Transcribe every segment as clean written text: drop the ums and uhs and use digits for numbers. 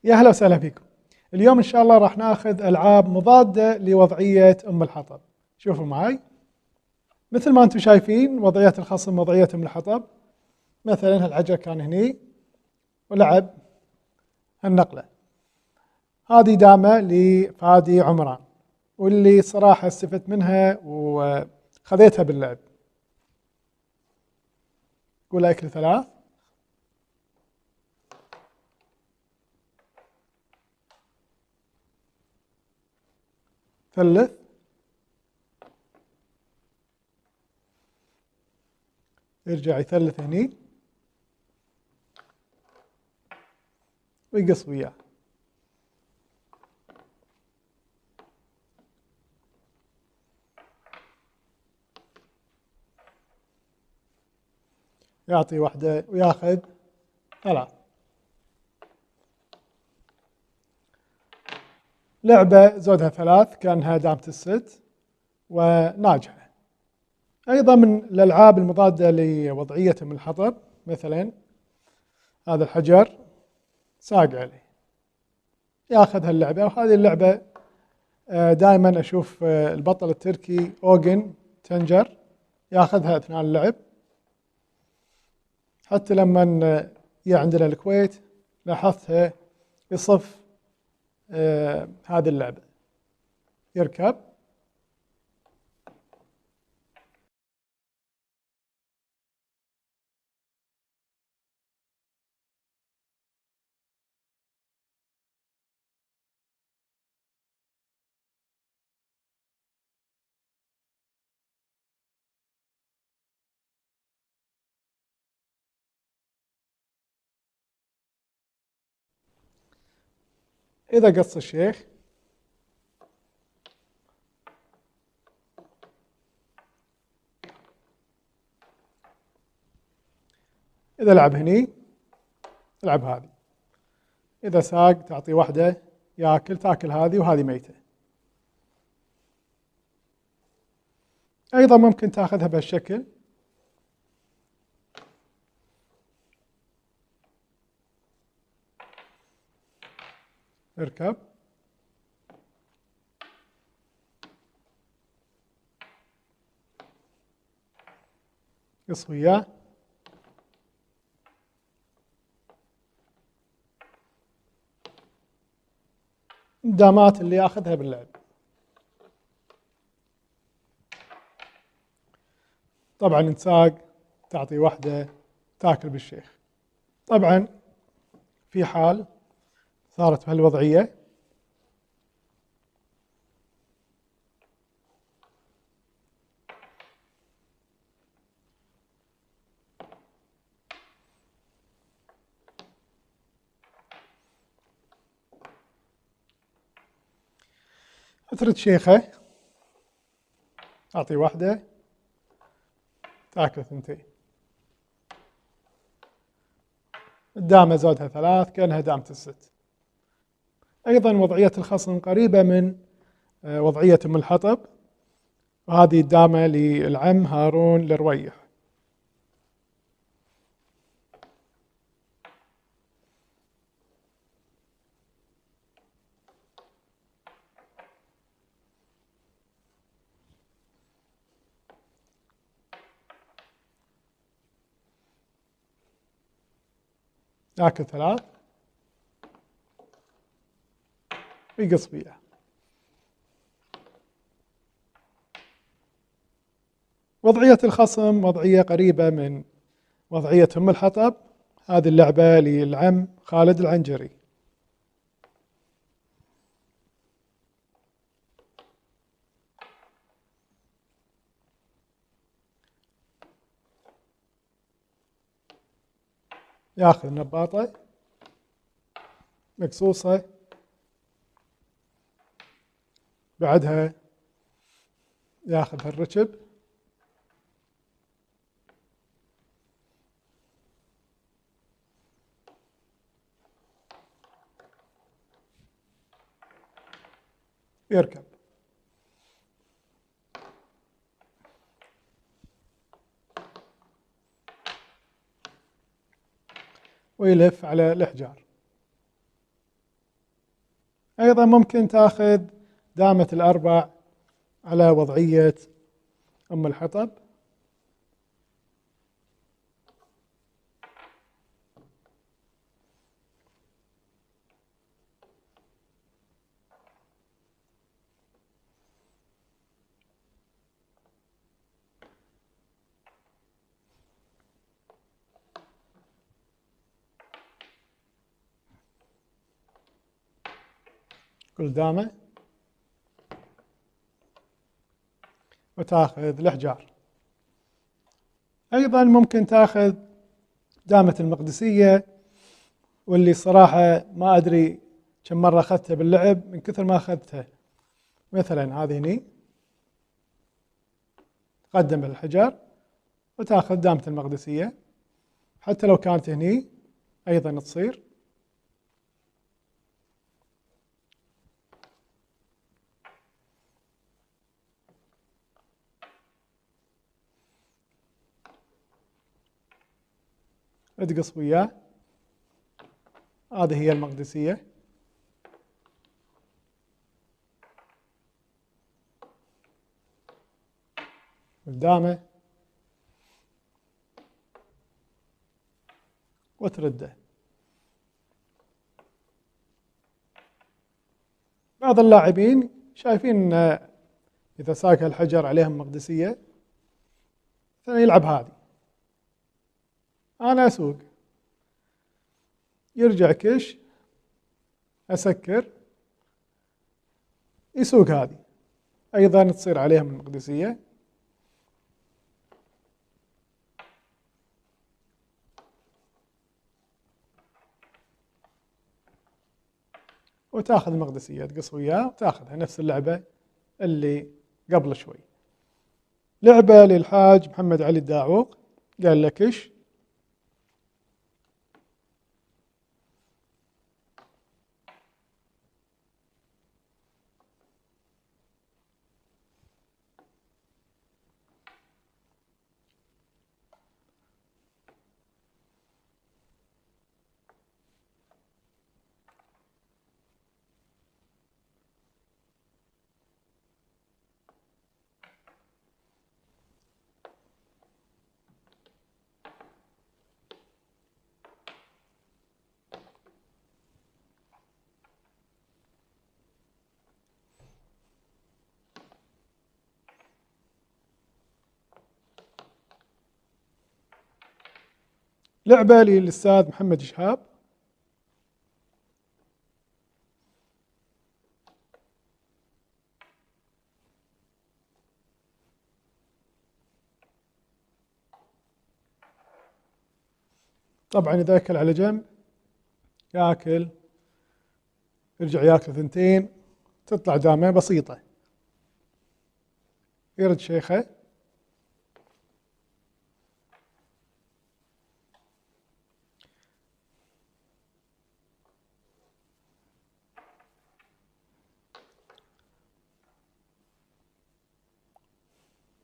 يا هلا وسهلا فيكم. اليوم إن شاء الله راح ناخذ ألعاب مضادة لوضعية أم الحطب. شوفوا معي، مثل ما أنتم شايفين وضعية الخصم وضعية أم الحطب. مثلا هالعجل كان هني ولعب هالنقلة، هذه دامة لفادي عمران، واللي صراحة استفدت منها وخذيتها باللعب. قول أكل ثلاث، ثلث، يرجع يثلث هني ويقص وياه. يعطي واحدة وياخذ ثلاث. لعبة زودها ثلاث كأنها دامة الست وناجحة. أيضا من الألعاب المضادة لوضعية أم الحطب، مثلا هذا الحجر ساق عليه، ياخذ هاللعبة. وهذه اللعبة دائما أشوف البطل التركي أوغن تنجر ياخذها أثناء اللعب. حتى لما جاء عندنا الكويت لاحظتها يصف هذه اللعبة، يركب إذا قص الشيخ إذا لعب هني لعب هذه، إذا ساق تعطي واحدة ياكل، تاكل هذه وهذه ميتة. أيضا ممكن تاخذها بهالشكل، اركب قص وياه، الدامات اللي اخذها باللعب. طبعا انساق تعطي واحدة تاكل بالشيخ. طبعا في حال صارت بهالوضعية أترد شيخة، أعطي واحدة تاكل ثنتين. الدامة زودها ثلاث كأنها دامة الست. أيضا وضعية الخصم قريبة من وضعية أم الحطب، وهذه الدامة للعم هارون الرويح. ياكل ثلاث ويقص بيها. وضعية الخصم وضعية قريبة من وضعية أم الحطب. هذه اللعبة للعم خالد العنجري. ياخذ نباطة مقصوصة، بعدها ياخذ هالركب، يركب. ويلف على الأحجار. أيضا ممكن تاخذ دامة الأربع على وضعية أم الحطب. كل دامة وتاخذ الأحجار. أيضا ممكن تاخذ دامة المقدسية، واللي صراحة ما أدري كم مرة أخذتها باللعب من كثر ما أخذتها. مثلا هذه هني تقدم بالحجر وتاخذ دامة المقدسية، حتى لو كانت هني أيضا تصير. تقص وياه، هذه هي المقدسية. قدامه وترده. بعض اللاعبين شايفين ان اذا ساق الحجر عليهم مقدسية فيلعب هذه. انا اسوق، يرجع كش، اسكر، يسوق هذه، ايضا تصير عليهم المقدسية. وتاخذ المقدسية، تقص وياه وتاخذها، نفس اللعبة اللي قبل شوي. لعبة للحاج محمد علي الداعوق، قال لك ايش؟ لعبة للأستاذ محمد شهاب. طبعا إذا أكل على جنب ياكل، يرجع ياكل ثنتين، تطلع دامة بسيطة. يرد شيخه.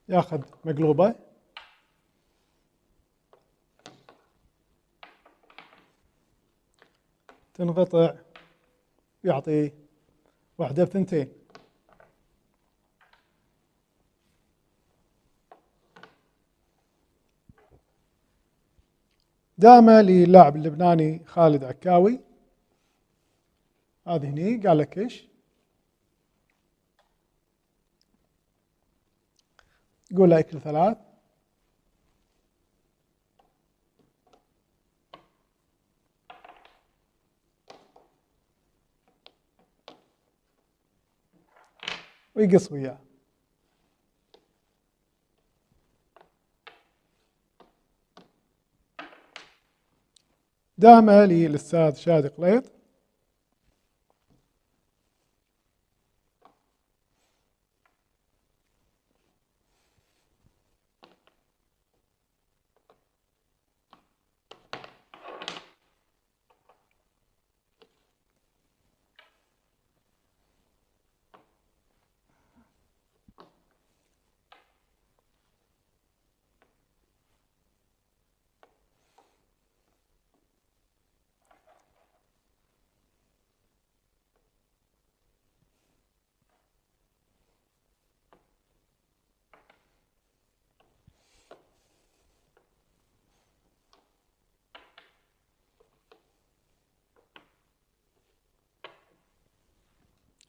ياخذ مقلوبة. تنقطع، يعطي واحدة بثنتين. دامة للاعب اللبناني خالد عكاوي. هذه هني قال لك ايش؟ قول له اكل ثلاث. ويقص وياه. دامة للأستاذ شادي قليط.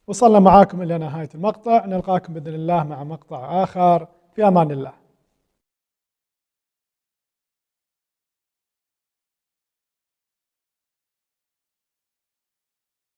وصلنا معاكم إلى نهاية المقطع، نلقاكم بإذن الله مع مقطع آخر. في أمان الله.